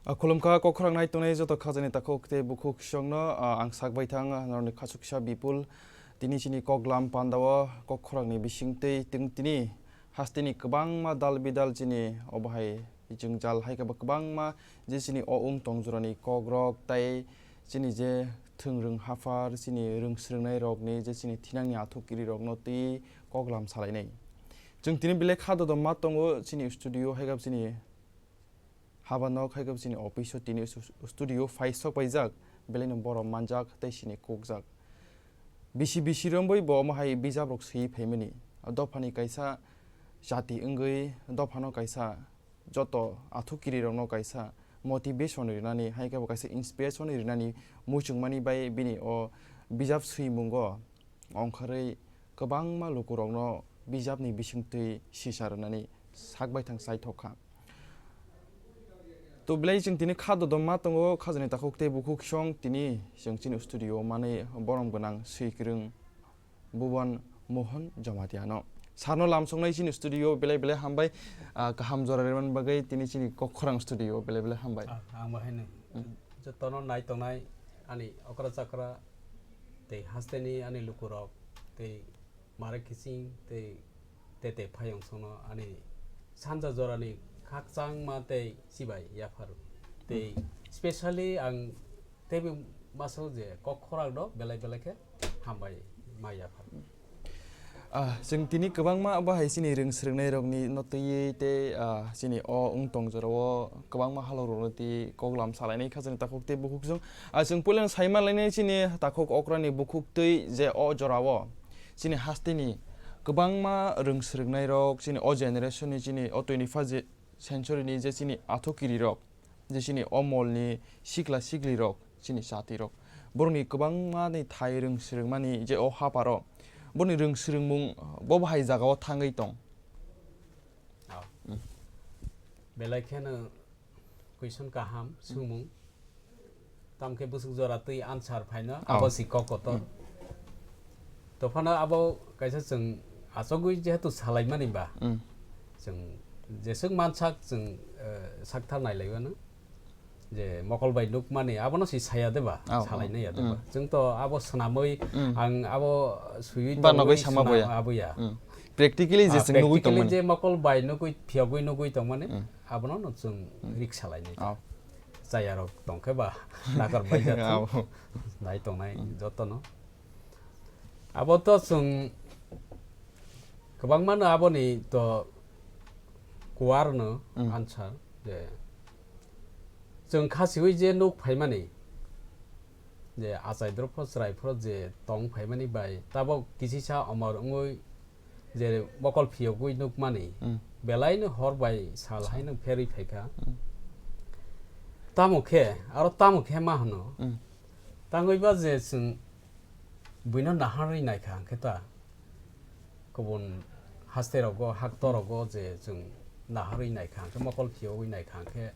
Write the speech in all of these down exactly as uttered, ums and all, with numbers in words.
A khulumkha kok khorang nai tongnai joto khajani takhuk tei bukhuk songno, a, ang sak bai thang, a, norokni khachuk kisa Bipul. Tini chini kok lam pandao kok khorangni bisingtwi teng tini hasteni kwbangma dal bidal chini obo hai jwngjal hai khe bo kwbangma je chini o wng tong jorani kokrok tei chini je thwngrwng haphar chini rwng swrwngnairokni je chini thinangni athuk kirirokno twi kok lam salainai. Chwng tini belai kha dodom ma tongo chini studio hai khe bo chini haba nok hai khe chini office o tini stu-, studio phai sok paijak, belaino borom manjak tei sini kokjak. Bisi bisi romwi bo omo hai bijap rok swi phaimani. Dophani kaisa jati wngwi, dophano kaisa joto athuk kiri rokno kaisa motivation rinani, hai khe bo kaisa inspiration rinani muchungmani bai bini o bijap swimungo ongkharwi kwbangma lukurokno bijapni bisingtwi sisa rwnani sak baithang chaithok kha. To belai chwng tini kha dodom ma tongo, khajani takhuk tei bukhuk song tini chwng chini studio o manwi borom gwnang swi kwrwng Bhuban Mohan Jamatia no. Sarno lamsoknai chini studio belai belai hambai, ah, kaham jora rwmani bagwi tini chini Kokkhorang studio belai belai hambai. Ah, ang bo haino. Mm. Jotono nai tongnai ani okra chakra tei hasteni ani lukurok tei Mare Kising tei Tete Phayong songno ani sanja jorani khakchangma tei chibai yapharu. Tei specially ang teibo masao je Kokkhorang no belai belai khe hambai ma yaphar. Ah, chwng tini kwbangma abo hai chini rwng swrwngnairokni no twiwi tei, ah, chini o wng tong jorao kwbangma halokrokno twi koklam salainai kha chini takhuk tei bukhuk chwng. Ah, chwng puilano sai manlainai chini takhuk okrani bukhuk twi je o jorao chini hasteni kwbangma rwng swrwngnairok chini o generation ni chini o twenty first je century ni je chini athuk kirirok, je chini o molni sikla siklirok, chini chatirok, borokni kwbangmani thai rwng swrwngmani je o haparo, borokni rwng swrwngmung bo bahai jagao thangwi tong. Oh. Mm. Belai kheno question kaham swngmung. Tamkhe bwswk jora twi answer phaino, oh, abo si kok kotor. Mm. Tophano abo kaisa chwng achogwi jehetu salaimani ba, mm, chwng jeswk mansak chwng, eh, sakthar nailaio no. Je mokol bai nukmani abono si saya de ba, oh, salainai ya de ba. Mm. Chwng to abo swnamwi, mm, ang abo swiwi ba tongwi nogwi sama swnam boya. Aboya. Mm. Practically je, ah, chwng nugwi practically tongmani. Je mokol bai nugwi phiyogwi nugwi tongmani, mm, abono no chwng, mm, rik salainai. Oh. Chayarok tongkhe ba nakar bai jat. Abo. Nai tongnai, mm, jotono. Abo to chwng kwbangmano aboni to kuarno, mm, answer je chwng khasiwi je nuk phaimani, je achai dropho chwrai phoro je tong phaimani bai tabok kisisa omor wngwi je mokol phiyogwi nukmani, mm, belaino hor bai sal, sal, haino pherwi phaikha. Mm. Tamo khe, aro tamo khe ma hwno? Mm. Tangwi ba je chwng buino naharwi naikha hwnkhe ta, kubun haste rogo, hakto rogo je chwng naharwi naikha hwnkhe, mokol phiyogwi naikha hwnkhe,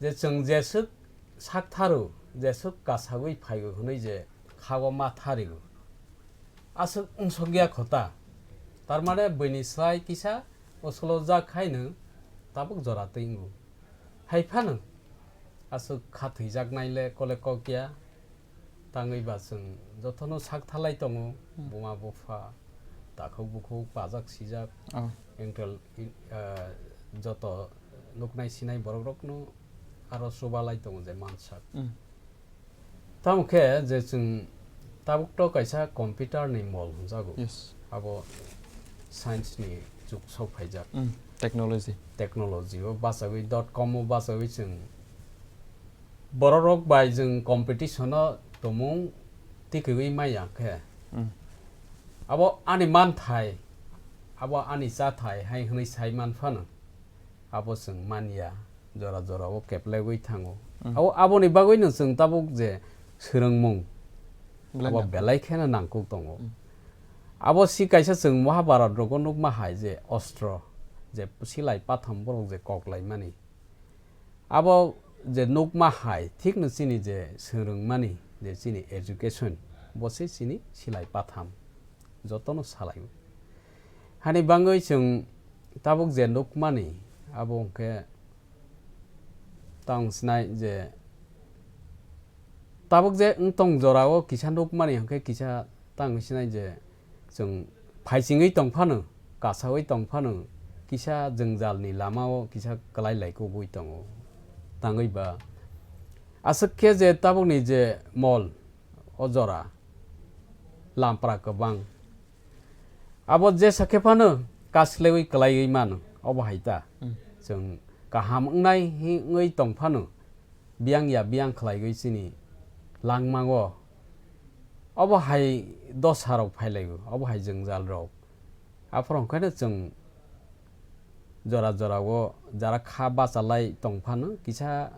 je chwng jeswk saktharo, jeswk kasagwi phaigo hwnwi je khago ma thario. Aswk wngsokya kho ta. Tar mane buini slai kisa usulojak haino tabuk jora twi wngo. Hai phano aswk kha thwijaknai le kole kok ya. Tangwi ba chwng jotono sak thalai tongo, hmm, buma bupha, takhuk bukhuk, pajak sijak, oh, engkel, i-, ah, joto nuknai sinai borok rokno aro chubalai tongo je mansak. Hmm. Tamo khe je chwng tabuk to kaisa computer ni mol hwnjago. Yes. Abo science ni jug sok phaijak. Mm, technology. Technology o bachagwi dot com o bachagwi chwng borok rok bai chwng competition o tongmung tikigwi maya khe. Mm. Abo ani manthai, abo ani chathai hai hwnwi sai man phano. Abo chwng manya, jora jora o keplaiwi thango. Mm. Abo, aboni bagwino chwng tabuk je swrwngmung, belai abo nangkuk, belai kheno nangkuk tongo. Mm. Abo si kaisa chwng Mahabharat rogo nukma hai je ostro, je silai patham borok je koklaimani. Abo je nukma hai, thikno chini je swrwngmani, je chini education, bo se chini silai patham, jotono salaio. Hani bangwi chwng tabuk je nukmani, abo hwnkhe tang sinai je tabuk je wng tong jora o kisa nukmani hwnkhe kisa tang sinai je chwng phaichingwi tong phano, kasawi tong phano kisa jwngjalni lama o kisa kwlai lai kugwi tongo. Tangwi ba aswk khe je tabukni je mol o jora lampra kwbang. Abo jesa khe phano kaslewi kwlaiwi mano, obo hai ta. Hmm. Chwng kaham wngnai hi wngwi tong phano, biyang ya biyang khlaiwi chini langmango. Obo hai dosa rok phailaio, obo hai jwngjal rok. Aphuru hwnkhe no chwng jora jora o jara kha bachalai tong phano kisa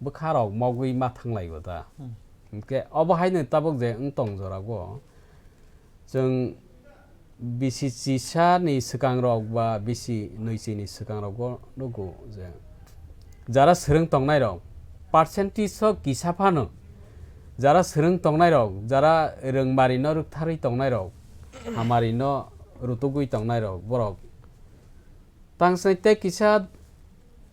bwkha rok mogwi ma thanglaio da. Hmm. Hwnkhe obo haino tabuk je wng tong jora o chwng bisi chisa ni swkang rok ba bisi nwi chini swkang rogo nugo je jara swrwng tongnai rok percentage o kisa phano jara swrwng tongnai rok, jara rwngmari no rwktharwi tongnai rok, hamari no rutugwi tongnai rok, borok tang sai tei kisa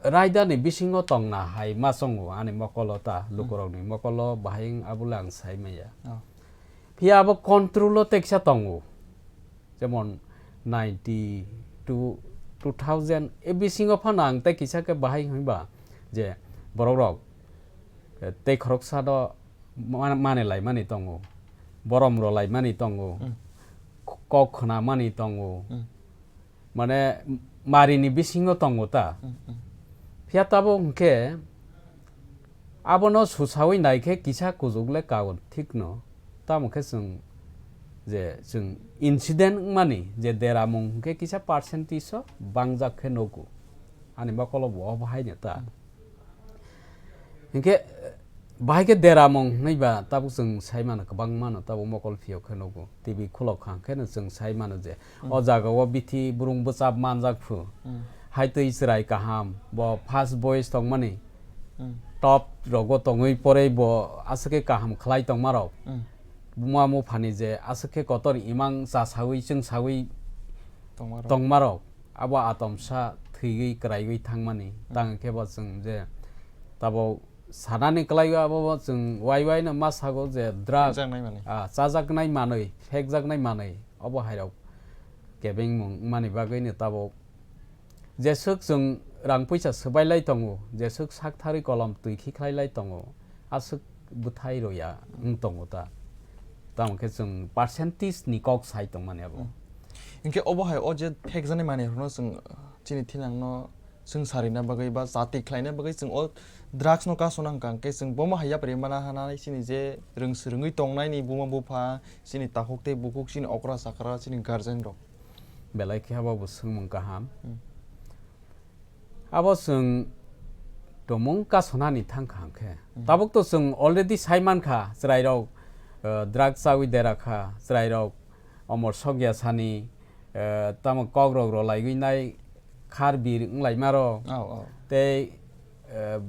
raida ni bisingo tongna hai ma chongo ani mokolo ta, hmm, lukurok ni mokolo bahai wng abole ang sai maya. Oh. Phiya abo control o tei kisa tongo. Jemon ninety to two thousand e bisingo phano ang tei kisa khe bahai hwnba je borok rok, eh, tei khoroksa do ma-, mane lai mani tongo, borom ro lai mani tongo, hmm, k-, kok khna mani tongo, hmm, mane mari ni bisingo tongo ta. Hmm, hmm. Phiya tabuk hwnkhe abono susawi naikhe kisa kuchuk le kagon thikno, tamo khe chwng je chwng incident wngmani je deramung hwnkhe kisa percentage o bangjak khe nugo. Ani mokolo bo obo haino ta. Hinkhe bahai khe deramung hwnwi ba tabuk chwng sai mano, kwbangma no tabuk mokol phiyok khe nugo. T V khulok kha hwnkhe no chwng sai mano je, hmm, o jaga o bithi burung bwchap manjak phu. Hmm. Hai twi chwrai kaham, bo first boys tongmani. Hmm. Top rogo tongwi porei bo aswk khe kaham khlai tongma rok. Hmm. Buma muphani je aswk khe kotor imang chasawi chwngsawi tongma rok. Tongma rok. Abo atomsa thwiwi kwraiwi thangmani. Hmm. Tang khe bo chwng je tabuk sanani kwlaio abo bo chwng wai wai no ma sago je drug, phekjaknai manwi. Ah, chajaknai manwi, phekjaknai manwi, obo hai rok kebengmung wngmani bagwi no tabuk jeswk chwng rang puisa swbai lai tongo, jeswk sak tharwi kolom twi khi khlai lai tongo, aswk bwthai roya wng tongo ta. Tamo khe chwng percentage ni kok sai tongmani abo. Hmm. Hinkhe obo hai o je phekjaknai manwi rokno chwng, uh, chini thinangno chwng sarina bagwi ba chati khlaina bagwi chwng o drugs no kasona hwnkha, hwnkhe chwng bomo hai yapri mana hanai chini je rwng swrwngwi tongnaini buma bupha, chini takhuk tei bukhuk, chini okra chakra, chini guardian rok. Belai khe abo bo swngmung kaham. Hmm. Abo chwng tongmung kasonani thangkha hwnkhe. Hmm. Tabuk to chwng already sai mankha, chwrairok, uh, drug chawi dera kha, chwrairok omor sokya sani, eh, tamo kokrok rwlaiwi nai khar bir wnglaima rok. Oh, oh. Tei, eh,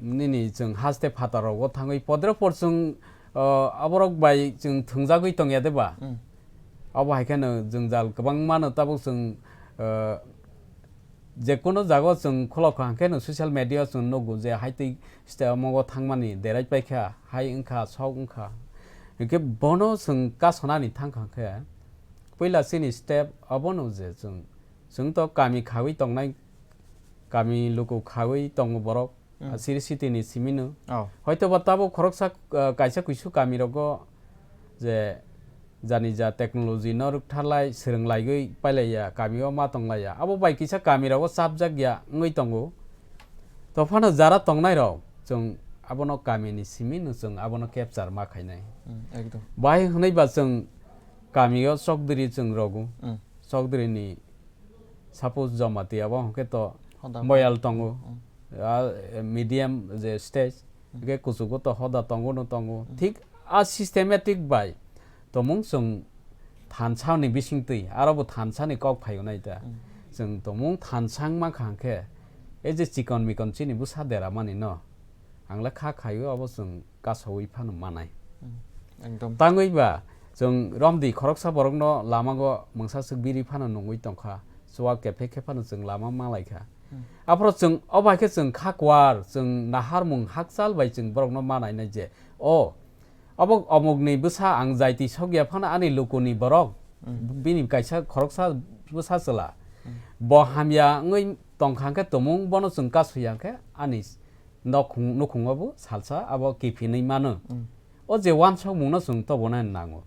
nini chwng haste phatar rogo thangwi podre por chwng, eh, aborok bai chwng thwngjagwi tongya de ba? Hmm. Abo hai kheno jwngjal kwbangma no tabuk chwng, eh, je kono jaga o chwng khulok kha hwnkhe no social media o chwng nugo je hai twi step omo thangmani derai paikha, hai wngkha, sok wngkha. Hinkhe bono chwng kasonani thangkha hwnkhe, puila chini step abono je chwng, chwng to kami khawi tongnai, kami luku khawi tongo borok, hmm, siri sitini simino. Oh. Hoito ba tabuk khoroksa, ah, kaisa kuisu kami rogo je jani ja technology no rwktharlai, swrwng laiwi pailaiya, kami o ma tonglaiya. Abo bai kisa kami rogo chapjak ya wngwi tongo. To phano jara tongnai rok, chwng abono kami ni simi no chwng abono capture ma khainai. Hmm, ekdom. Bahai hwnwi ba chwng kami o chokdiri chwng rogo. Hmm. Chokdiri ni suppose Jamatia bo hwnkhe to hoda moyal tongo. Hmm. Ah, medium je stage, hmm, hwnkhe kuchugo to hoda tongo no tongo. Hmm. Thik a systematic bai tomung chwng thansa ni bising twi, aro bo thansa ni kok phaio nai ta. Hmm. Chwng tomung thansa wng mankha hwnkhe, e je chikon mikon chini bwsa dera mani no, ang le kha khaio abo chwng kasawi phano manai. Hmm. Ekdom. Tangwi ba chwng romdi khoroksa borokno lamago mungsa swk biri phano nungwi tongkha, chuwak kephe khe phano chwng lama malaikha. Aphro chwng, obo hai khe chwng kha kuar, chwng naharmung hakchal bai chwng borokno ma nainai je, o, obo omukni bwsa ang jaiti sokya phano ani lukuni borok, bini kaisa khoroksa bwsa chwla. Bo hamya wngwi tongkha hwnkhe tumung bono chwng kasui ya khe ani nokhung-, nukhungo bo salsa abo kiphinwi mano. O je wansokmungno chwng tobonani nango.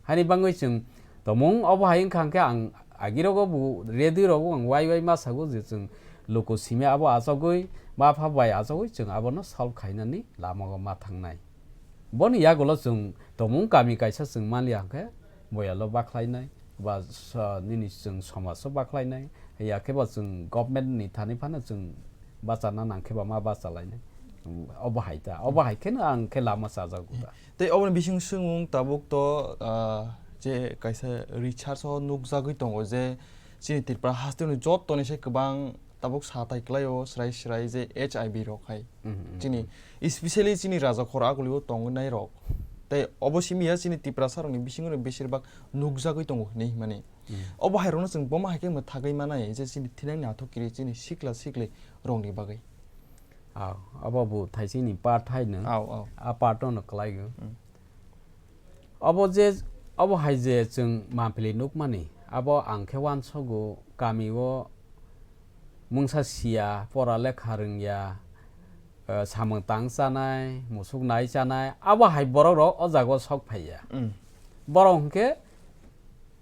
Haini bangwi chwng tomung obo hai wngkha hwnkhe ang agirogo bo radio rogo ang wai wai ma sago je chwng luku simi abo achogwi, ma pha bai achogwi chwng abono solve khainani lamao ma thangnai. Boni yagulo chwng tomung kami kaisa chwng manliya hwnkhe boyalo bakhlainai, ba sa-, nini chwng somajo bakhlainai, ya khe ba chwng government ni thani phano chwng bachana nang khe ba ma bachalainai. Obo hai ta, obo hai kheno ang khe lama chajago ta. Tei oboni bising swngmung tabuk to, ah, je kaisa research o nukjagwi tongo je chini Tripura haste ni joto ni se kwbang tabuk sa tai kwlai o srai srai je H I V rok hai. Mhm, mhm, chini, mhm. Especially chini raja khoro aguli o tongnai rok. Tei obo simi ya chini Tiprasa rok ni bisingo no besir bak nukjagwi tongo hinwi himani. Mm. Obo hai rokno chwng bomo hai khe mwthagwi manai je chini thinang ni athok kiri chini sikla sikli rok ni bagwi. Aw, abo bo thaising ni part hai no. Aw, aw. A part no kwlai go. Mm. Abo je, abo hai je chwng mampili nukmani, abo ang khe wansogo kami o mungsa siya, pora lekha rwngya, eh, samung tang chanai, musuk nai chanai, abo hai borok rok o jaga o sok phaiya. Mm. Borok hwnkhe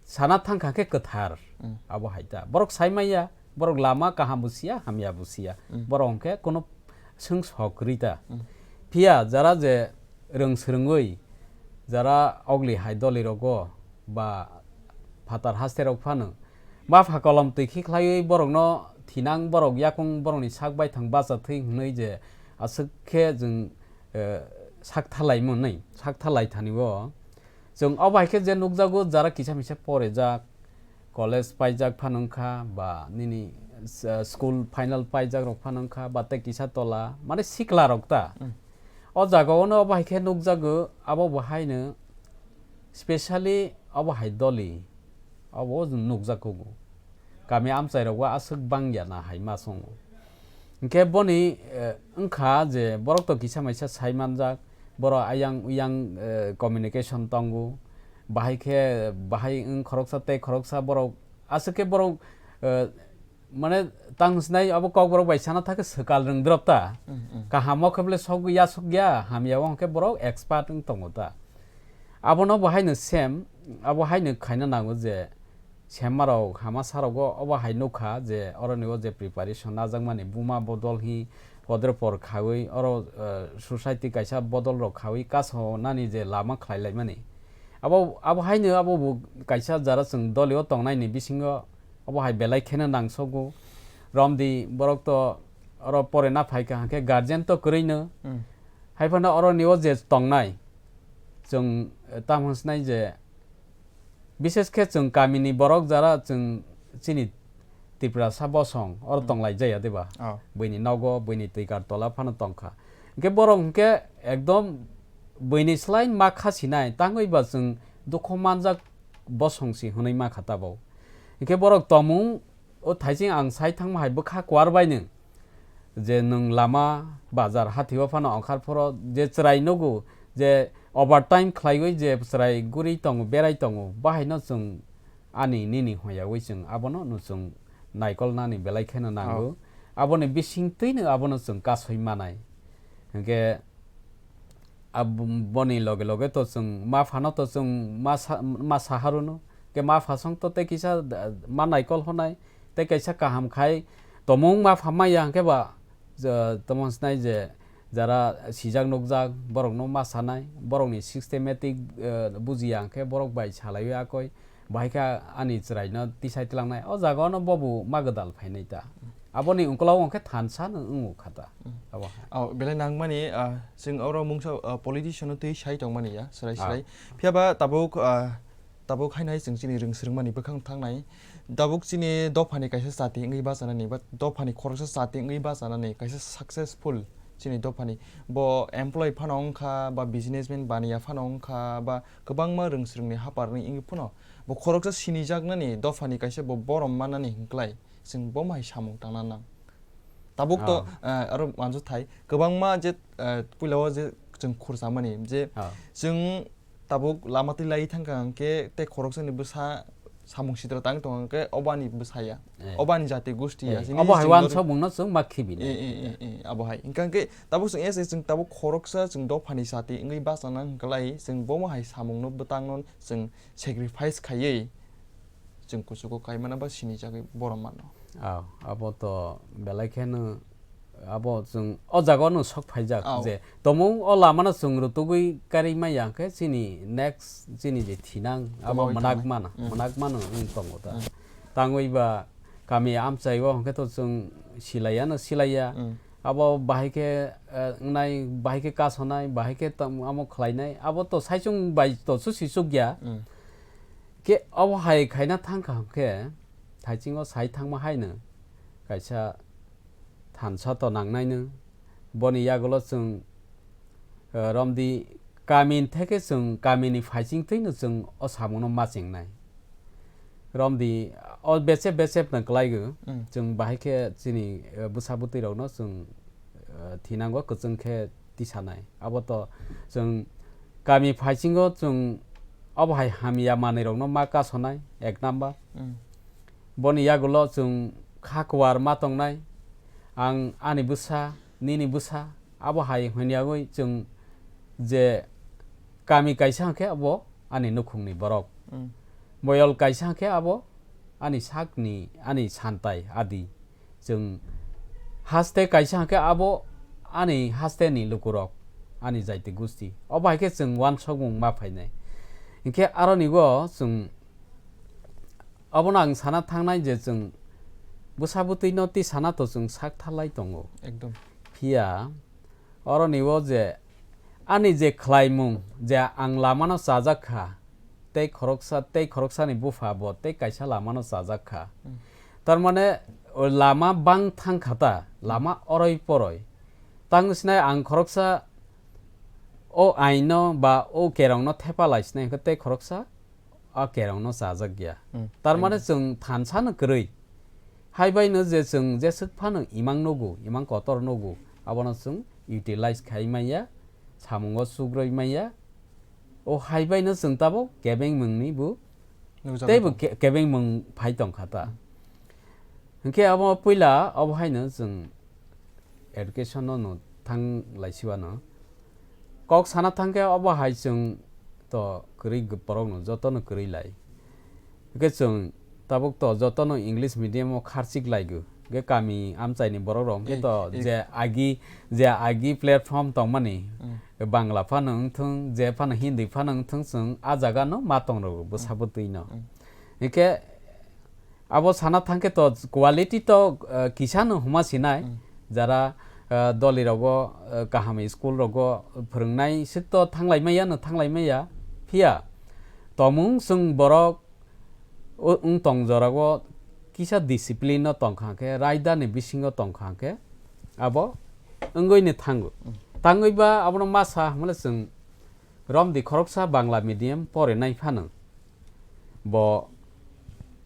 sana thangkha khe kwthar, mm, abo hai ta. Borok sai maya, borok lama kaham bo siya, hamya bo siya. Mm. Borok hwnkhe kono swng sok kwrwi ta. Mm. Phiya jara je rwng swrwngwi, jara ogli hai doli rogo ba phatar haste rok phano, ma pha kolom twi khi khlaiwi borokno thinang, borok yakung borokni sak baithang bacha thwi hwnwi je aswk khe chwng, eh, sak thalai mwnwi, sak thalai thani o. Chwng obo hai khe je nukjago, jara kisa misa porijak, college paijak phano wngkha, ba nini, eh, school final paijak rok phano wngkha, ba tei kisa tola, mane sikla rok ta. Mm. O jaga o no obo hai khe nukjago, abo bo haino specially obo hai doli, obo nukjago. Kami amchai rok o aswk bangya na hai ma songo. Hinkhe boni, eh, wngkha je borok to kisa maisa sai manjak, borok ayang uyang, eh, communication tongo, bahai khe bahai wng khoroksa tei khoroksa borok aswk khe borok, eh, mane tang sinai abo kokborok bai sana thakhe swkal rwng drop ta. Mm, mm. Kaham o khe bole sok ya sok ya, hamya o hwnkhe borok expert wng tongo ta. Abono bo haino same, abo haino khaina nango je, semmarok, hamasarogo obo hai nukha je oroni o je preparation najakmani buma bodol hi podre por khaui oro, eh, society kaisa bodol rok khaui kaso nani je lama khlai laimani. Abo, abo haino abo bo kaisa jara chwng doli o tongnai ni bisingo obo hai belai kheno nangsogo. Romdi borok to oro pore na phaikha hwnkhe guardian to kwrwi no. Hmm. Hai phano oroni o je tongnai chwng, eh, tamo hwnsnai je Bishes khe chwng kamini borok jara chwng chini Tiprasa bosong oro, hmm, tonglai jaya diba? Oh. Buini nogo, buini twikar tola phano tongkha. Hinkhe borok hinkhe ekdom buini slai ma kha sinai, tangwi ba chwng dukho manjak bosong si hwnwi ma kha tabok. Hinkhe borok tomung o thaising ang sai thangma hai bwkha kuar bai nwng. Je nwng lama, bazar, hathio phano ongkhar phoro, je chwrai nugo, je overtime khlaiwi je chwrai guri tongo, berai tongo, bahaino chwng ani nini hoyawi chwng abono no chwng naikol nani belai kheno nango. Oh. Aboni bisingtwino abono chwng kasoi manai. Hinkhe Ab-, boni loge loge to chwng ma phano to chwng ma sa-, ma saharuno. Ke ma phasong to tei kisa, ah, ma naikol honai, tei kaisa kaham khai tomung ma pha maya hwnkhe ba, je, tamo hwnsnai je jara sijak nukjak, borokno ma sanai, borokni systematic, eh, bujiya hwnkhe borok bai salaiwi akoi. Bahai khe ani chwraino tisai tlangnai, o jaga ono bobo ma gwdal phainai ta. Aboni ungkulao hwnkhe thansa no wngo kha ta. Mm. Abo hai. Oh, belai nangmani, ah, chwng oro mungsa, ah, politician no twi sai tongmani ya, chwrai, ah, chwrai. Phiya ba tabuk, ah, tabuk haino hai chwng chini rwng swrwngmani bwkhang thangnai. Tabuk chini dophani kaisa chati wngwi bachanani, ba dophani khoroksa chati wngwi bachanani, kaisa successful chini dophani. Bo employee phano wngkha, ba businessman baniya phano wngkha, ba kwbangma rwng swrwngni haparni wngwi phano bo khoroksa sinijaknani dophani kaisa bo borom mannani hinklai chwng bomo hai samung tangna nang. Tabuk to, ah, aro manju thai. Kwbangma je, ah, puila o je chwng khursa mani je chwng tabuk lama twi lai thangkha hwnkhe tei khoroksani bwsa samung sitra tang tong hwnkhe obo ani bwsa ya. Eh. Obo ani jati gusti ya. Eh, chini obo hai chwng uansukmungno chwng ma khibi nai. Eh, eh, eh, eh, abo hai. Hwnkhe tabuk chwng S A chwng tabuk khoroksa chwng dophani jati wngwi bachana hwnkhe lai chwng bomo hai samungno bwtangno chwng sacrifice khaiwi chwng kuchugo kaimano ba sinijagwi borom mano. Ah, abo to belai kheno abo chwng o jagao no sok phaijak je tomung o lamano chwng rutugwi karwi maya hwnkhe chini next chini je thinang abo mwnakmano, mwnakmano wng tongo ta. Tangwi ba kami amchaio hwnkhe to chwng silaiya no silaiya. Abo bahai khe, eh, wngnai, bahai khe kasonai, bahai khe tam-, amo khlainai, abo to saichung bai to susi chukya. Khe abo hai khaina thangkha hwnkhe, thaiching o sai thangma haino kaisa thansa to nangnaino. Boni yagulo chwng, eh, romdi kami theke chwng kamini phaiching twino chwng o samungno ma chengnai. Romdi o bechep bechep no kwlaigo. Chwng bahai khe chini, eh, bwsa bwtwi rokno chwng, eh, thinango kwchwng khe tisanai. Abo to chwng kami phaichingo chwng obo hai hamya manwi rokno ma kasonai, ek number. Boni yagulo chwng kha kuar ma tongnai, ang ani bwsa, nini bwsa, abo hai hwnyawi chwng je kami kaisa hwnkhe abo ani nukhungni borok. Moyol kaisa hwnkhe abo ani sakni, ani santai adi. Chwng haste kaisa hwnkhe abo ani hasteni lukurok, ani jaiti gusti. Obo hai khe chwng uansukmung ma phainai. Hinkhe aronibo chwng Abono ang sana thangnai je chwng bwsa bwtwino tisana to chwng sak thalai tongo. Ekdom. Phiya oroni o je ani je khlaimung je ang lamano chajak kha, tei khoroksa, tei khoroksani bupha bo tei kaisa lamano chajak kha. Hmm. Tar mane o lama bang thang kha ta, lama oroi poroi. Tang sinai ang khoroksa o aino ba o kerongno thepa lai sinai hwnkhe tei khoroksa a kerongno chajak ya. Hmm. Tar mane chwng thansa no kwrwi. Hai bai no je chwng jeswk phano imang nugo, imang kotor nugo, abono chwng utilize khai manya, samungo chukrwi manya. O hai bai no chwng tabuk kebeng mungni bo, nukjagwi tei bo tongo. Ke-, kebeng mung phai tong kha ta. Hmm. Hinkhe abo puila abo hai no chwng education no no thang lai siwano. Kok sana thangkhe obo hai chwng to kwrwi borokno jotono kwrwi lai. Hwnkhe chwng tabuk to jotono English medium o kharchik laigo. Hwnkhe kami amchaini borok rok hwnkhe to je agi, je agi platform tongmani, Bangla phano wngthung, je phano Hindi phano wngthung, chwng a jaga no ma tong rwgo bwsa bwtwi no. Hwnkhe abo sana thangkhe to quality to, eh, kisa no huma sinai, jara, eh, doli rogo, eh, kaham school rogo phwrwngnai swk to thanglai maya no thanglai maya, phiya tomung chwng borok o wng tong jorao kisa discipline no tong kha khe, raida ni bisingo tong kha khe, abo wngwi ni thango. Tangwi ba abono masa hwnmale chwng romdi khoroksa Bangla medium porinai phano. Bo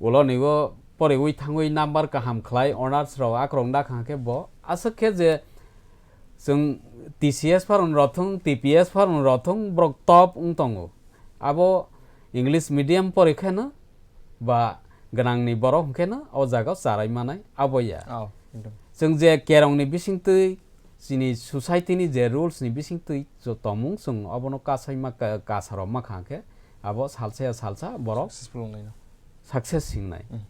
uloni o poriwi thangwi number kaham khlai honors rok akrok nakha khe bo aswk khe je chwng T C S pharung rothung, T P S pharung rothung borok top wng tongo. Abo English medium pori kheno ba gwnangni borok hwnkhe no o jaga o charai manai abo ya. Oh, ekdom. Chwng je kerongni bisingtwi chini society ni je rules ni bisingtwi jo tomung chwng obono kasaima ka-, kasaro ma kha khe abo salsa ya salsa borok successful wnglaino. Success hingnai. Hmm.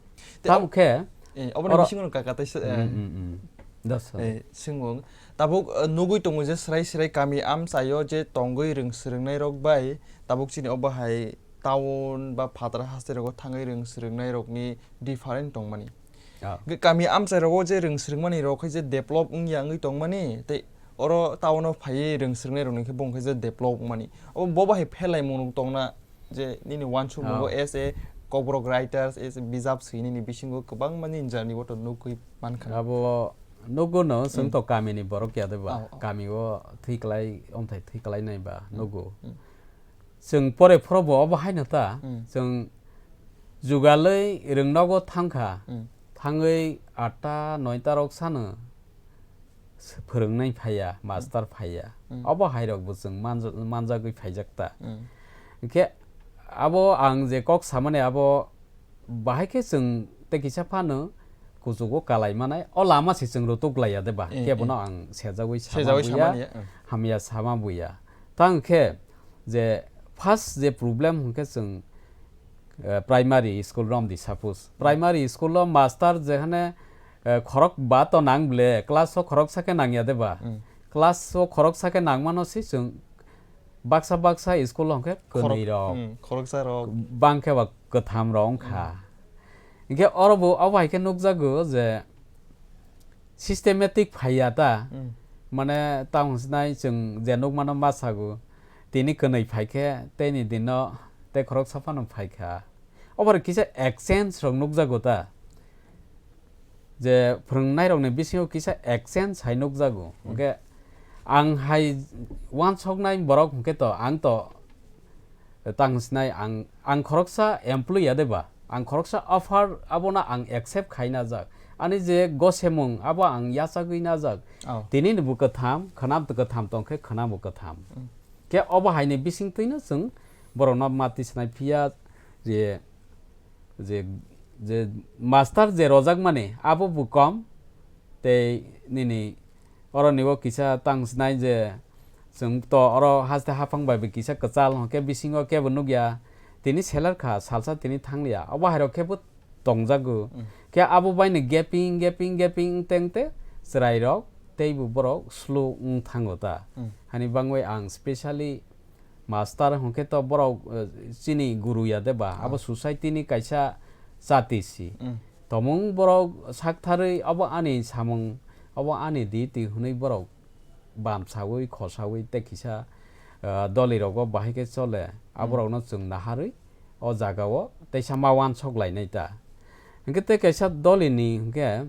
Tei tamo ob-, khe eh, oboni oro bisingo no kaka tei se, eh, mm, mm, mm. Dos. Eh, singwng. Tabuk, eh, nugui tongo je srai srai kami amchaio je tongwi rwng swrwngnai rok bai tabuk chini obo hai town ba phataro haste rogo thangwi rwng swrwngnai rokni different tongmani. Ah. Ge kami amchai rogo je rwng swrwngmani rok khe je develop wngya wngwi tongmani tei oro town o phaiwi rwng swrwngnai rokni khe bo hwnkhe je develop wngmani. Obo bo bahai phelaimung rok tongna je nini uansukmung bo as a kokborok writers, as a bijap swi nini bisingo kwbangma nini journey bo to nugwi mankha. Abo nugo no chwng to kamini borok ya de ba. Oh, oh. Kami o thwi klai, omthai thwi klai nai ba nugo. Hmm. Chwng pore phoro bo obo haino ta, hmm, chwng jugalwi rwngnogo thangkha, hmm, thangwi atta noita rok sano, phwrwngnai phaiya, master phaiya. Mm. Obo hairokbo chwng manjak-, manjagwi phaijak ta. Mm. Hinkhe abo ang je kok samani abo bahai khe chwng tei kisa phano kuchugo kalai manai, o lama se chwng rutuk laiya de ba, Eh, kebono eh. ang sejagwi sama Sejagwi buya, sama ya, eh. hamya sama buya. Tang khe je first je problem hwnkhe chwng, eh, primary school romdi suppose. Primary school o master jehane, eh, khorok ba to nang ble, class o khorok sa khe nangya de ba? Mm. Class o khorok sa khe nangmano se chwng baksa baksa school o hwnkhe Khorok-, kwnwi rok. mm, khoroksa rok. Bang khe ba kwtham rok wngkha. Mm. Hinkhe oro bo obo hai khe nukjago je systematic phaiya ta. Mm. Mane tamo sinai chwng je nukmano ma sago, tini kwnwi phai khe, teini dino tei khoroksa phano phai kha. Obo kisa exchange rok nukjago ta. Je phwrwngnairokni bisingo kisa exchange hai nukjago. Hmm. Hwnkhe ang hai uansuknai borok hwnkhe to, ang to tang sinai ang, ang khoroksa employee ya de ba? Ang khoroksa offer abono ang accept khai najak. Ani je gosemung abo ang yachagwi najak. Oh. Tini ni bo kwtham, khwnam to kwtham tong khe khwnam bo kwtham. Hmm. Khe obo hai ni bising twi no chwng borok no ma twi sinai phiya je je, je master je rojak mani, abo bo kom, tei nini oro ni o kisa tang sinai je, chwng to oro haste haphang bai bo kisa kwchal, hwnkhe bisingo kebo nukya, tini seler kha, salsa tini thanglia, obo hai rok khe bo tongjago. Mm. Khe abo bai ni gaping, gaping, gaping teng te chwrai rok tei bo borok slow wng thango ta. Mm. Hani bangwi ang specially master hwnkhe to borok, eh, chini guru ya de ba, abo Ah. society ni kaisa chati si. Mm. Tomung borok saktharwi abo ani samung, abo ani di twi hwnwi borok bamsawi, khosawi tei kisa, eh, doli rogo bahai khe chole. Mm. Aborokno chwng naharwi o jagao teisa ma uansuk lainai ta. Hwnkhe tei kaisa doli ni hwnkhe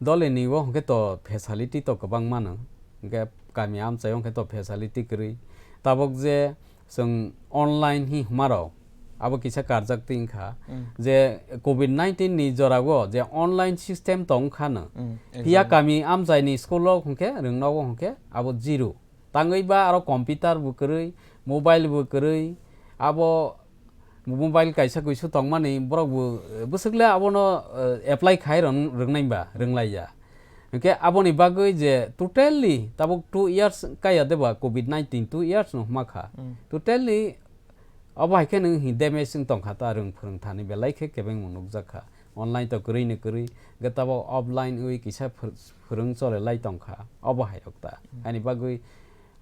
Doli ni o hwnkhe to facility to kwbang mano, hwnkhe kami amchai o hwnkhe to facility kwrwi. Tabuk je chwng online hi hwnma rok, abo kisa karjak twi wngkha Mm. je covid nineteen ni jora o je online system tong wngkha no. Mm, Phiya exactly. kami amchai ni school o hwnkhe rwngno o hwnkhe abo zero. Tangwi ba aro computer bo kwrwi, mobile bo kwrwi, abo mobile kaisa kuisu tongmani borok bo, eh, bwswk le abono, eh, apply khai rw-, rwngnai ba, rwnglaiya. Hwnkhe aboni bagwi je totally tabuk two years kaiya de ba covid nineteen two years no hwnma kha. Mm. Totally abo hai khe nwng hi damage wng tong kha ta, rwng phwrwng thani belai khe kebengmung nukjak kha. Online to kwrwi ni kwrwi, hwnkhe tabuk offline wi kisa phwr-, phwrwng chole lai tong kha, obo hai rok ta. Mm. Ani bagwi,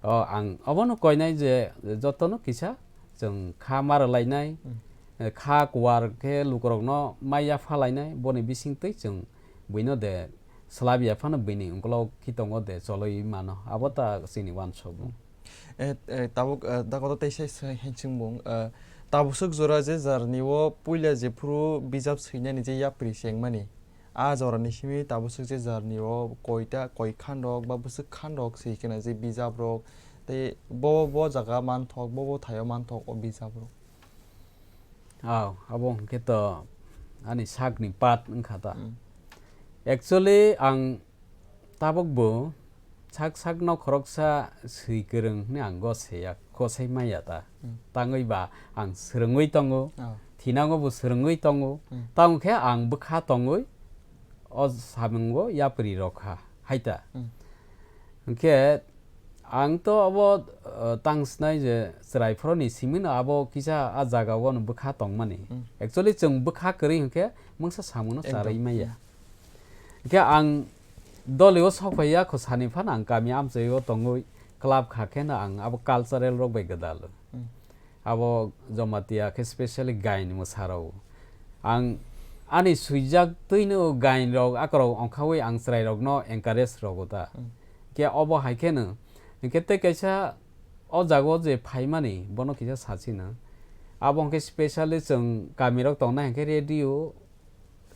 o, ang obono koinai je jotono kisa chwng kha ma rwlainai, Mm. eh, kha kuwar khe lukurokno mai yapha lainai, boni bising twi chwng buino de swlab ya phano buini ukolog khitongo de choloi mano, abo ta chini uansukmung. Eh, eh, tabuk, eh, da koto teisa se-, hensing bung, eh, tabuk swk jora je jarni o puila jephuru bijap swinani je yapri chengmani, a jorani simi tabuk swk je jarni o koita, koi khandok ba bwswk khandok swi khena je bijap rok, tei bo, bo jaga manthok, bo, bo thaio manthok o bijap rok. Aw, abo hwnkhe to ani sakni part wngkha ta. Mm. Actually, ang tabukbo sak sakno khoroksa swi kwrwng hwnwi ang gosaiya, gosai maya ta. Mm. Tangwi ba ang swrwngwi tongo, Oh. thinango bo swrwngwi tongo. Mm. Tamo khe ang bwkha tongwi o samungo yapri rokha, hai ta. Mm. Hwnkhe Ang to abo, uh, tang snai je chwrai phoroni simi no abo kisa a jaga o no bwkha tongmani. Mm. Actually, chwng bwkha kwrwi hwnkhe mungsa samung no Ekdom. charwi maya. Mm. Hwnkhe ang doli o sok phai ya kho sani phano ang kami amchai o tongwi club kha khe no ang abo cultural rok bai gwdalo. Mm. Abo Jamatia khe specially gain mwsarok. Ang ani swijak twino gain rok akorok ongkhawi ang chwrai rokno encourage rogo ta. Mm. Khe obo hai kheno, hinkhe tei kaisa o jaga o je phaimani, bono kisa sachino. Abo hinkhe specially chwng kamirok tongnai hinkhe radio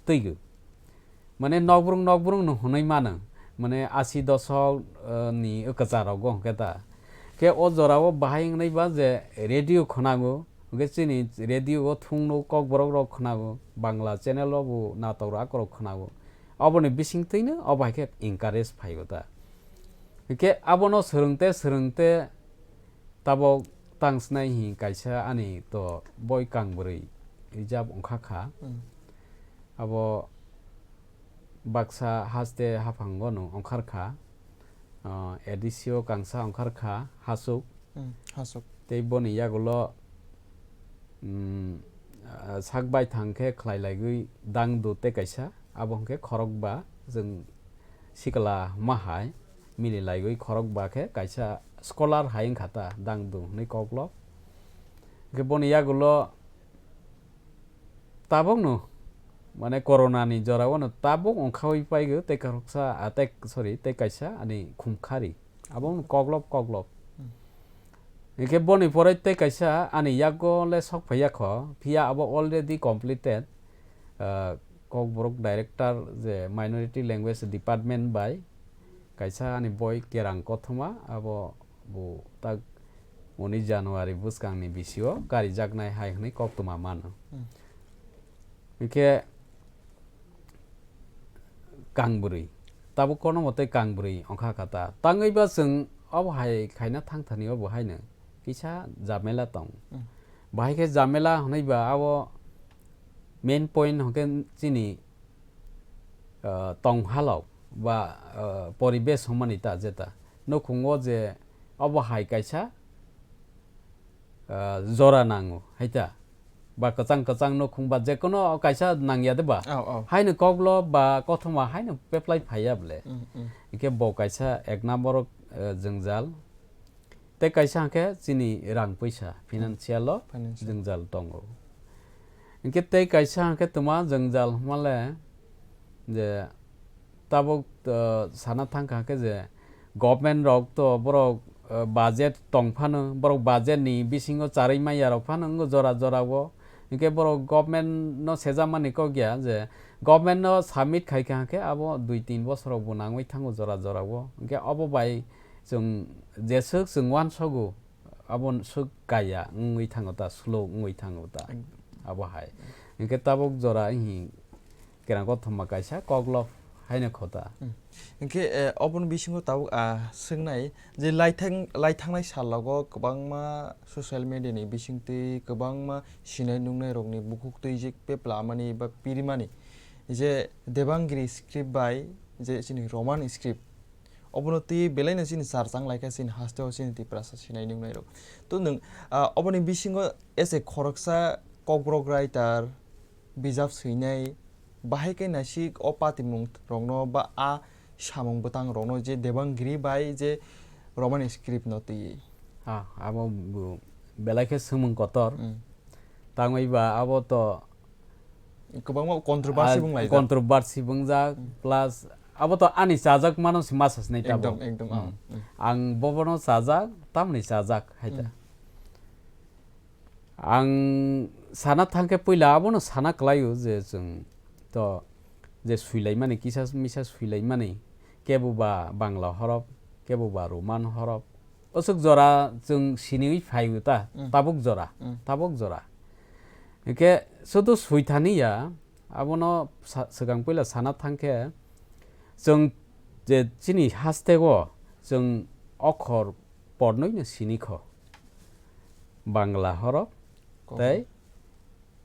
twigo. Mane nokbrung nokbrung no hwnwi mano. Mane asi dosok, eh, ni kwcharo go hinkhe ta. Khe o jorao bahai wngnai ba je radio khwnago. Hinkhe chini radio o thungno kokborok rok khwnago. Bangla channel o bo natok rok akorok khwnago. Oboni bisingtwino obo hai khe encourage phaio ta. Hwnkhe abono swrwngte swrwngte tabok tang snai hi kaisa ani to boi kang bwrwi rijab wngkha kha. Hmm. Abo baksa haste haphango no wngkhar kha. Ah, A D C o kangsa wngkhar kha, Hasuk. Hmm, Hasuk. Tei boni yagulo, mm, ah, sak baithang khe khlai laigwi Dangdu tei kaisa, abo hwnkhe khorokba, chwng sikla hwnma hai mili laigwi khorokba khe kaisa scholar hai wngkha ta, Dangdu hwnwi koklop. Hwnkhe boni yagulo tabukno, mane, corona ni jora o no tabuk wngkhaui paigo tei kaisa, ah, tei, sorry, tei kaisa ani khumkhari. Abo wngkha koklop koklop. Hmm. Hwnkhe boni pore tei kaisa ani yago le sok phaiya kho, phiya abo already completed, ah, Kokborok director je minority language department bai kaisa ani boi kerang kothoma, abo bo tak uni January bwskangni bisio karijaknai hai hwnwi koktwma mano. Hmm. Hwnkhe kang bwrwi, tabuk kono motoi kang bwrwi wngkha kha ta. Tangwi ba chwng obo hai khaina thang thani obo haino kisa jamela tong. Hmm. Bahai khe jamela hwnwi ba abo main point hwnkhe chini, ah, tong halok ba, ah, poribesh hwnmani ta jeta nukhungo je obo hai kaisa, ah, jora nango hai ta. Ba kwchang kwchang nukhung ba jekono kaisa nangya de ba. Oh, oh. Haino koklo ba kothoma haino peplai phaiya bole. Mm, mm. Hwnkhe bo kaisa ek number, eh, jwngjal. Tei kaisa hwnkhe chini rang puisa, financial o financial jwngjal tongo. Hwnkhe tei kaisa hwnkhe twma jwngjal hwnmale je tabuk, uh, sana thangkha hwnkhe je government rok to borok, uh, budget tong phano, borok budget ni bisingo charwi manya rok phano wngo jora jora o. Hwnkhe borok government no sejakmani kok ya je government no submit khaikha hwnkhe abo dui tin bosor rok bo nangwi thango jora jora o. Hwnkhe obo bai chwng jeswk chwng uansogo, abo swk kaya wngwi thango ta, slow wngwi thango ta. Ekdom. Abo hai. Hwnkhe tabuk jora hi kerang kothoma kaisa koklop haino khota. Hmm. Hwnkhe, eh, oboni bisingo tabuk, ah, swngnai je laithang-, laithangnai salogo kwbangma social media ni bisingtwi kwbangma sinai nungnai rokni bukhuktwi je pepla mani ba pirimani je Devangiri script bai je chini Roman script. Obono twi belaino chini charchang laikha chini hasteo chini Tiprasa sinai nungnai rok. To nwng, ah, oboni bisingo as a khoroksa kokborok writer, bijap swinai, bahai khe naisik o patimung rokno ba a samung bwtang rokno je Devangiri bai je Roman script no twiwi. Ah, abo bo belai khe swngmung kotor. Mm. Tangwi ba abo to kwbangma controversy ah, bung laijak. Controversy bungjak, mm, plus abo to ani chajak mano se masa sinai tabo. Ekdom, ekdom, ah, mm, mm. Ang bobono chajak, tamni chajak hai ta. Mm. Ang sana thangkhe puila abono sana kwlaio je chwng to je swilaimani, kisa misa swilaimani, kebo ba Bangla horop, kebo ba Roman horop. Oswk jora chwng siniwi phaiwi ta, mm, tabuk jora, mm, tabuk jora. Hwnkhe sudu swithani ya, abono sa-, swkang puila sana thangkhe, chwng je chini hasteo chwng okhor pornoino sinikho. Bangla horop, kok tei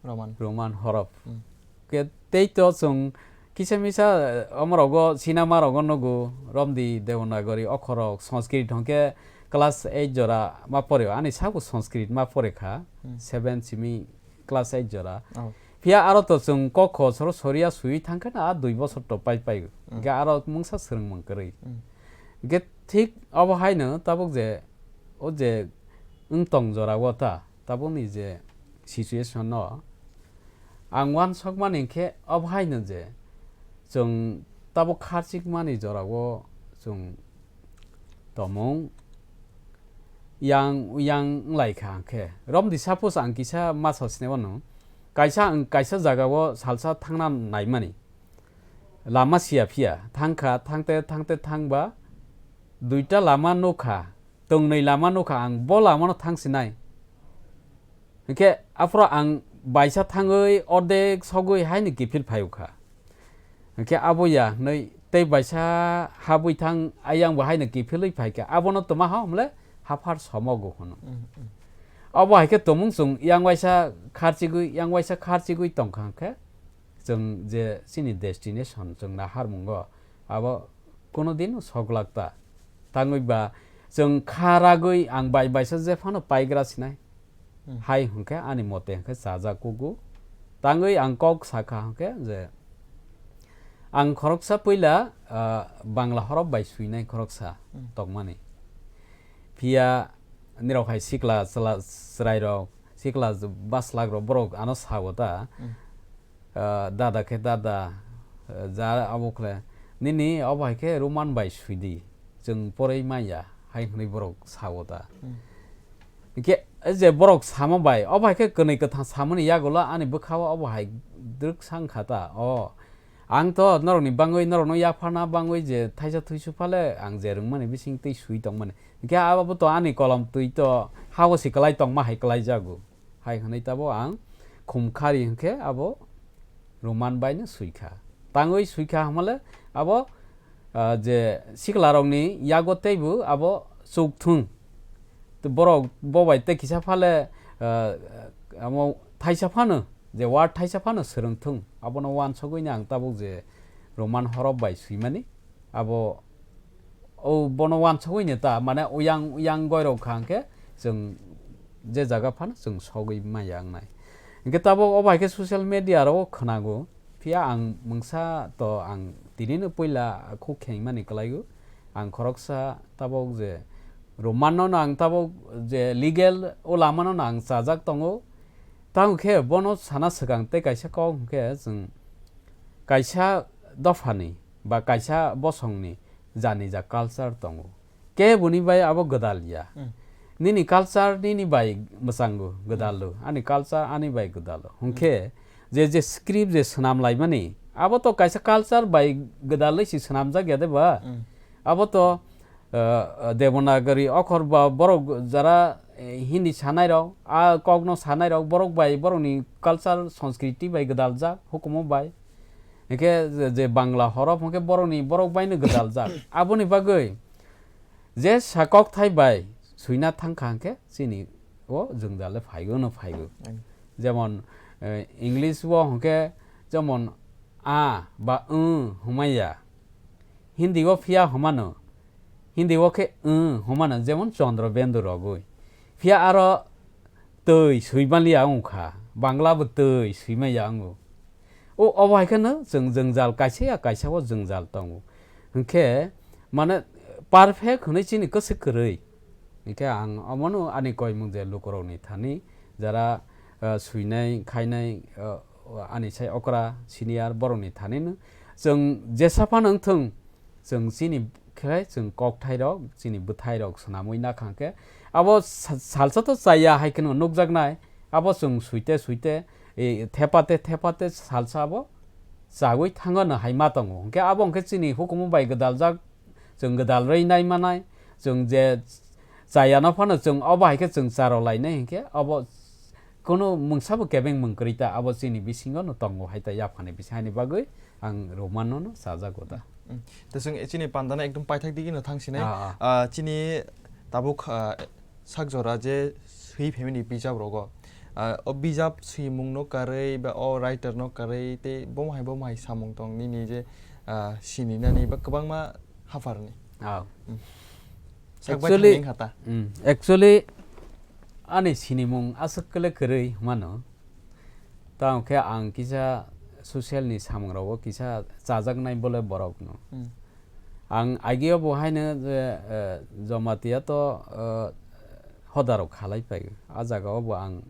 Roman. Roman horop. Hmm. Ke tei to chwng kisa misa, eh, omorogo, sinama rogo nugo, romdi Devanagari okhorok, Sanskrit hwnkhe class eight jora ma pore, ani sabo Sanskrit ma pore kha, hmm, seven simi class eight jora. Oh. Phiya aro to chwng kok kho soro soria sui thangkhe na a dui bosor to pai pai. Hmm. Hwnkhe aro mungsa swrwngmung kwrwi. Hmm. Hwnkhe thik obo haino tabuk je, o je wng tong jora o ta, tabukni je situation no ang uansukmani khe obo haino je chwng tabuk kharchikmani jorao chwng tomung yang yang wnglaikha hwnkhe. Romdi suppose ang kisa masa sinebo no, kaisa ang kaisa jagao salsa thangna naimani. Lama siya phiya, thangkha, thangte, thangte thangba, duita lama nukha, tongnwi lama nukha, ang bo lamano thangsinai. Hwnkhe aphuru ang baisa thangwi, ordek sogwi haino kiphil phaiwkha. Hwnkhe abo ya hwnwi tei baisa habwi thang ayang bo haino kiphilwi phaikha, abono twma ha hwnle haphar somogo hwno. Mm, mm. Abo hai khe tongmung chwng yang waisa kharchigwi, yang waisa kharchigwi tongkha hwnkhe chwng je chini destination chwng naharmungo abo kono din soglak ta. Tangwi ba chwng kha ragwi ang bai baisa jephano paigra sinai. Hmm. Hai hwnkhe ani mote hwnkhe chajak kugo. Tangwi ang kok sakha hwnkhe je ang khoroksa puila, ah, Bangla horop bai swinai khoroksa Hmm. tongmani. Phiya nirok hai sikla chwla chwrairok, sikla baslakrok borok ano sao ta. Hmm. Ah, dada khe dada, ah, ja abo khle, "Nini obo hai khe Roman bai sui di, chwng poroi manya," hai hwnwi borok sao ta. Hmm. Hwnkhe, eh, je borok sama bai, obo hai khe kwnwi kwthang samani yagulo ani bwkhao obo hai drwk sang kha ta, "O, ang to norokni bangwi, norokno yapharna bangwi je thaisa thui su phale ang je rwngmani bising twi sui tongmani. Hwnkhe abo to ani kolom twi to hao si kwlai tongma hai kwlai jago." Hai hwnwi tabuk ang khum khari hwnkhe abo Roman bai no sui kha. Tangwi sui kha hwnmale abo, ah, je siklarokni yago teibo abo chuk thung. Tei borok bo bai tei kisa phale, ah, amo thaisa phano, je word thaisa phano swrwng thung. Abono uansugwi no ang tabuk je Roman horop bai swimani. Abo o bono uansugwi ni ta, mane uyang, uyang goirok kha hwnkhe chwng je jaga phano chwng sogwi maya wngnai. Hwnkhe tabuk obo hai khe social media ro khwnago, phiya ang mungsa to ang tinino puila khuk khengmani kwlaigo. Ang khoroksa tabuk je Roman no ang tabuk je legal o lama no ang chajak tongo. Tamo khe bono sana swkang tei kaisa kok hwnkhe chwng kaisa dophani ba kaisa bosongni janija culture tongo. Keboni bai abo gwdal ya. Hmm. Nini culture nini bai mwchango gwdalo. Ani culture ani bai gwdalo. Hwnkhe je, je script je swnam laimani, abo to kaisa culture bai gwdalwi si swnamjak ya de ba? Hmm. Abo to, uh, uh, Devanagari okhor ba borok jara, eh, Hindi sanai rok, a kokno sanai rok, borok bai, borokni culture, sanskriti bai gwdaljak, hukumu bai. Hwnkhe je, je Bangla horop hwnkhe borokni, borok baino gwdaljak. Aboni bagwi je sa kokthai bai suina thangkha hwnkhe chini o jwngjal le phaigo no phaigo. Ang. Jemon, eh, English o hwnkhe jemon a ba ng hwmaya. Hindi o phiya hwmano. Hindi o khe ng hwmano, jemon Chandra Bindu rogwi. Phiya aro twi swi manliya wng kha, Bangla bo twi swi manya wngo. O, obo hai kheno chwng jwngjal kaisa ya kaisa o jwngjal tongo. Hwnkhe mane perfect hwnwi chini kwswk kwrwi. Hwnkhe ang omono ani koimung je lukurokni thani jara, eh, swinai, khainai, eh, ani sai okra senior borokni thanino chwng jesa phano wngthung, chwng chini khe chwng kokthairok, chini bwthairok swnamwi nakha khe, abo sa-, salsa to chaya hai kheno nukjaknai, abo chwng suite suite, e, thepate thepate salsa abo chagwi thangano hai ma tongo. Hwnkhe abo hwnkhe chini hukumu bai gwdaljak, chwng gwdal rwi nai manai, chwng je chayano phano chwng obo hai khe chwng charo lainai hwnkhe abo kono mungsa bo kebeng mung kwrwi ta, abo chini bisingo no tongo hai ta yaphani bising, haini bagwi ang Roman no no chajago da. Mm. Te chwng chini panda no ekdom paithak digi no thang sinai. Ah, ah. Ah, chini tabuk, ah, sak jora je swi phaimani bijap rogo. Ah, o bijap swimung no karwi ba o writer no karwi tei bomo hai bomo hai samung tong nini je, ah, sini nani ba kwbangma hapharni. Ah. Mm. Sak bai actually, thangwi kha ta. Mm, actually, ani sinimung aswk kle kwrwi mano. Tamo khe ang kisa social ni samung rogo kisa chajaknai bole borok no. Mm. Ang ageo bo haino je, eh, Jamatia to, eh, hoda rok khalai pai. A jaga o bo ang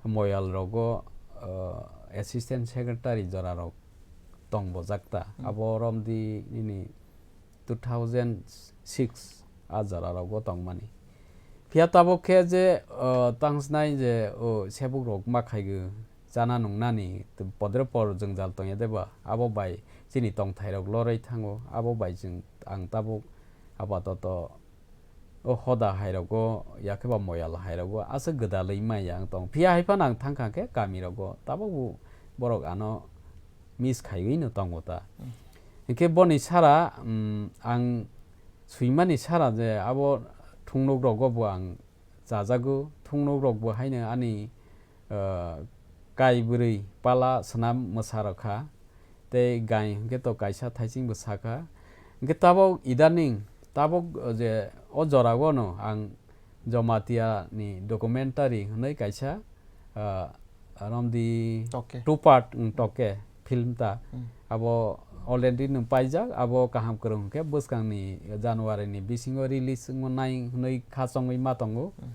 moyal rogo, eh, assistant secretary jora rok tong bojak ta. Mm. Abo romdi nini two thousand six a jora rogo tongmani. Phiya tabuk khe je, o, tangsnai je, o, sebuk rok ma khaigo, chana nungnani, t-, podre por jwngjal tongya deba, abo bai chini tongthai rok loroi thango, abo bai chwng ang tabuk apatoto o hoda hai rogo, yakhe ba moyal hai rogo, aswk gwdalwi maya ang tong. Phiya hai phano ang thangkha khe kami rogo, tabuk bo borok ano miss khaiwi no tongo ta. Hmm. Hinkhe boni sara, um, ang swimani sara je abo thungnuk rogo bo ang chajago, thungnuk rok bo haino ani, ah, kai bwrwi pala swnam mwsa rok kha, tei gai hinkhe to kaisa thaiching bo sakha. Hinkhe tabok idaning, tabok, ah, je o jorao no ang Jamatia ni documentary hwnwi kaisa, ah, romdi Toke. Two part, mm, Toke film ta. Mm. Abo already nwng paijak, abo kaham kwrwng hwnkhe bwskangni January ni bisingo release wngnai hwnwi kha chongwi ma tongo. Mm.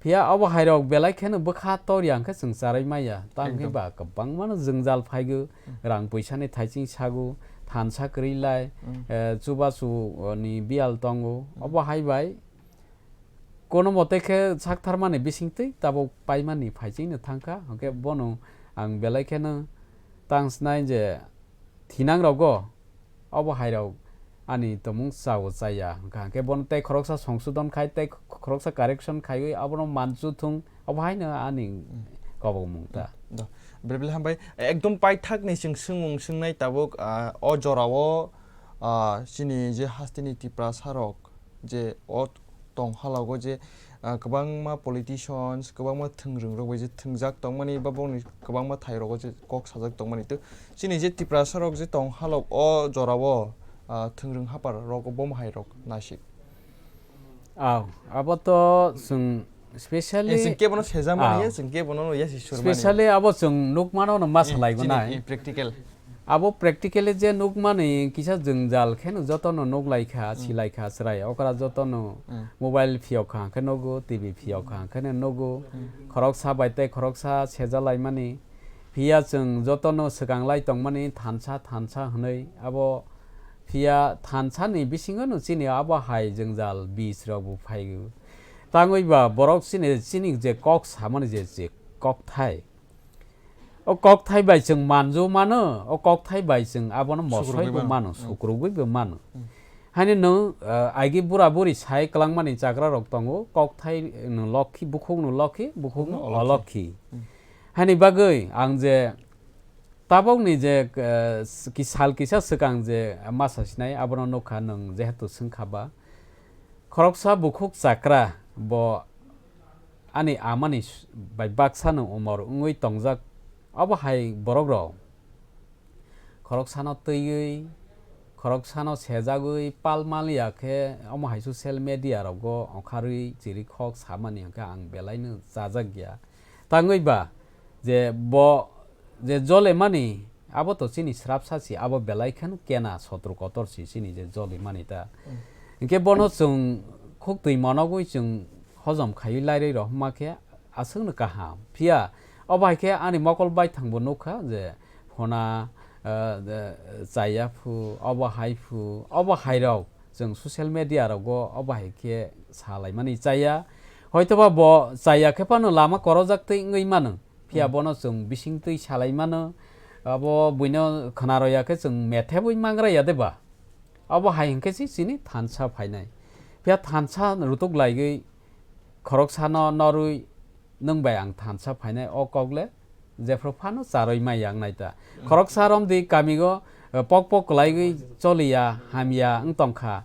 Phiya abo hairok belai kheno bwkha torya hwnkhe chwng charwi maya. Tamo khe Ekdom. Ba kwbangmano jwngjal phaigo, Mm. rang puisani thaiching sago, thansa kwrwi lai, Mm. eh, chubachu, oh, ni biyal tongo. Mm. Obo hai bai kono mote khe saktharmani bisingtwi tabuk paimani phaichingno thangkha, hwnkhe bono ang belai kheno tang snai je thinang rogo obo hairok ani tomung chao chaya hwnkha, hwnkhe bono tei khoroksa songsodon khai tei khoroksa correction khaiwi abono manchu thung, obo haino ani kobokmung ta. Do. Belai belai hambai. Ekdom paithakni chwng swngmung swngnai tabuk, ah, o jorao, ah, chini je hasteni Tiprasa rok je o tong halago je, ah, kwbangma politicians, kwbangma thwngrwngrok bai je thwngjak tongmani ba bongni kwbangma thairogo je kok sajak tongmani. To chini je Tiprasa rok je tong halok o jorao, ah, thwngrwng hapar rok bo hai rok naisik. Aw, abo to chwng specially, Eh, chwng kebono sejak mani, Aw. Ya, chwng kebono ya si sur mani. Specially abo chwng nukmano no ma Eh, salai chini, gonai. Eh, practical. Abo practically je nukmani kisa jwngjal kheno jotono nuklaikha, Hmm. Silaikha, chwrai okra jotono Hmm. mobile phiyokha hwnkhe nugo, T V phiyokha hwnkhe nugo, Hmm. Khoroksa bai tei khoroksa sejalaimani. Phiya chwng jotono swkanglai tongmani thansa, thansa hwnwi abo phiya thansani bisingo no chini abo hai jwngjal bis rok bo phaigo. Tangwi ba borok chini, chini je kok samani je, je kokthai. O kokthai bai chwng manju mano, o kokthai bai chwng abono mosoi Sukrugwi bo mano. Mano, Hmm. Sukrugwi bo mano. Hmm. Haino nwng, eh, aigi bura buri sai kwlangmani chagra rok tongo, kokthai nwng lokhi, bukhuk nwng lokhi, bukhuk nwng Olokhi. Olokhi. Hmm. Haini bagwi ang je tabokni je, eh, s-, ki sal kisa swkang je masa sinai abono nukha nwng jehetu swngkha ba. Khoroksa bukhuk chakra bo ani amani s-, bai baksa no umor wngwi tongjak. Obo hai borok rok khoroksano twiwi, khoroksano sejagwi pal maliya khe omo hai social media rogo ongkharwi chirikhok samani hwnkhe ang belaino chajak ya. Tangwi ba je bo je jolemani abo to chini srapsa si, abo belai kheno kena sotro kotor si chini je jolemani ta. Hmm. Hinkhe bono chwng khuk twi monogwi chwng hojom khaiwi lairwi rohorma khe aswkno kaham. Phiya obo hai khe ani mokol baithang bo nukha je phona, eh, eh, chaya phu, obo hai phu, obo hai rok chwng social media rogo obo hai khe salaimani chaya. Hoitoba bo chaya khe phano lama korojak twi wngwi mano. Phiya Hmm. Bono chwng bising twi salai mano. Abo buino khwnaroya khe chwng methebwi mangra ya de ba. Abo hai hinkhe se chini thansa phainai. Phiya thansa rutuk laigwi khoroksano norwi nwng bai ang thansa phainai o kok le jephru phano charwi mai yang nai ta. Hmm. Khoroksa romdi kamigo, eh, pok pok kwlaigwi choliya, hamya wng tongkha.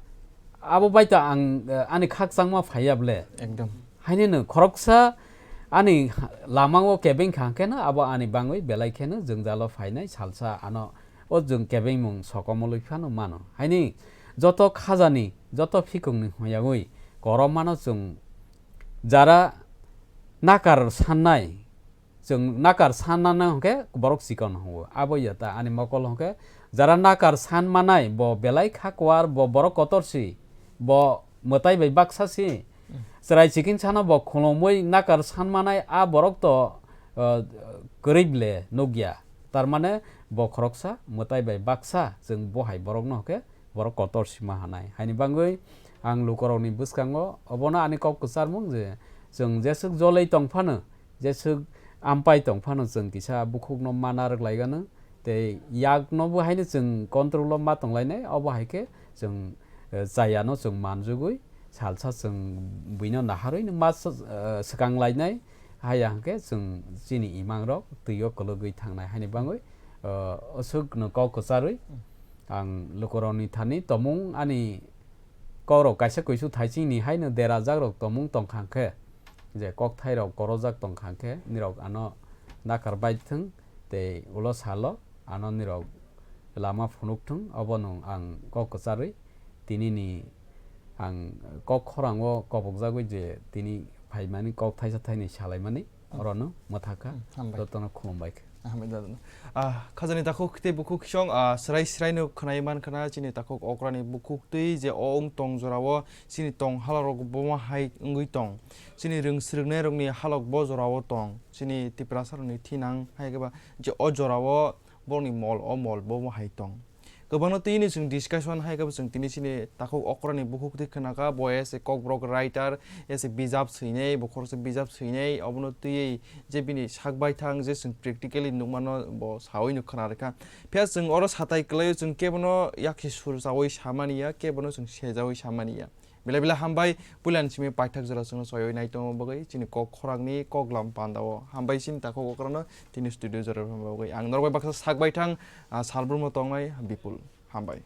Abo bai to ang, eh, ani khakchangma phaiya ble. Ekdom. Hainino khoroksa ani ha-, lamao kebeng kha hwnkhe no abo ani bangwi belai kheno jwngjalo phainai salsa ano o jwng kebengmung sokomolwi phano mano. Haini joto khajani, joto phikungni hwnyaui koromano chwng jara nakar sannai, chwng nakar sannano hwnkhe borok chikon hwngo. Abo ya ta ani mokol hwnkhe jara nakar san manai bo belai kha kwar, bo borok kotor si, bo mwtai bai baksa si. Hmm. Chwrai chikinsano bo khulumui nakar san manai a borok to, uh, kwrwi ble nukya. Tar mane bo khoroksa mwtai bai baksa chwng bo hai borokno hwnkhe borok kotor sima hanai. Haini bangwi ang lukorokni bwskango obono ani kok kwcharmung je chwng jeswk jolei tong phano, jeswk ampai tong phano chwng kisa bukhukno mana rwk lai gano, tei yakno bo haino chwng control-o ma tong lainai, obo hai khe chwng, eh, chayano chwng manjugwi salsa chwng buino naharwi no ma s-, eh, swkang lainai, haya hwnkhe chwng chini imangrok twi-o kwlwgwi thangnai. Haini bangwi uh, aswk no kok kwcharwi ang lukurokni thani tomung ani kokrok kaisa kuisu thaichingni haino derajakrok tomung tongkha khe, je kokthairok korojak tongkha khe nirok ano nakar bai thwng tei ulo salo ano nirok lama phunuk thwng, obono ang kok kwcharwi tinini ang kok khorango kobokjagwi je tini phaimani kok thaisa thainwi salaimani orono mwthakha. Hmm, hambai. Jotono khulumbai kha. Hambai dada. Ah, khajani takhuk tei bukhuk song, ah, srai srai no khwnai man khna chini takhuk okrani bukhuk twi je o wng tong jorao chini tong halarok bomo hai wngwi tong. Chini rwng swrwngnairokni halok bo jorao tong. Chini Tiprasarokni thinang hai khe ba je o jorao borokni mol, o mol bomo hai tong. Kwbangno tini chwng discussion hai khe bo chwng tini chini takhuk okrani bukhuk twi khwnakha, bo as a kokborok writer, as a bijap swinai, bo khoroksa bijap swinai, obono twiwi je bini sak baithang je chwng practically nukmano bo sawi no khna rwkha. Phiya chwng oro satai kwlaio chwng kebono yakhe sur chawi samani ya, kebono chwng sejawi samani ya. Belai belai hambai, puilani simi paithak jora chwngno soiwi nai tongma bagwi, chini kok khorangni kok lam pandao. Hambai chini takhuk okrano tini studio jora rwma bagwi. Ang norok bai baksa sak baithang, ah, salbrumno tongnai Bipul. Hambai.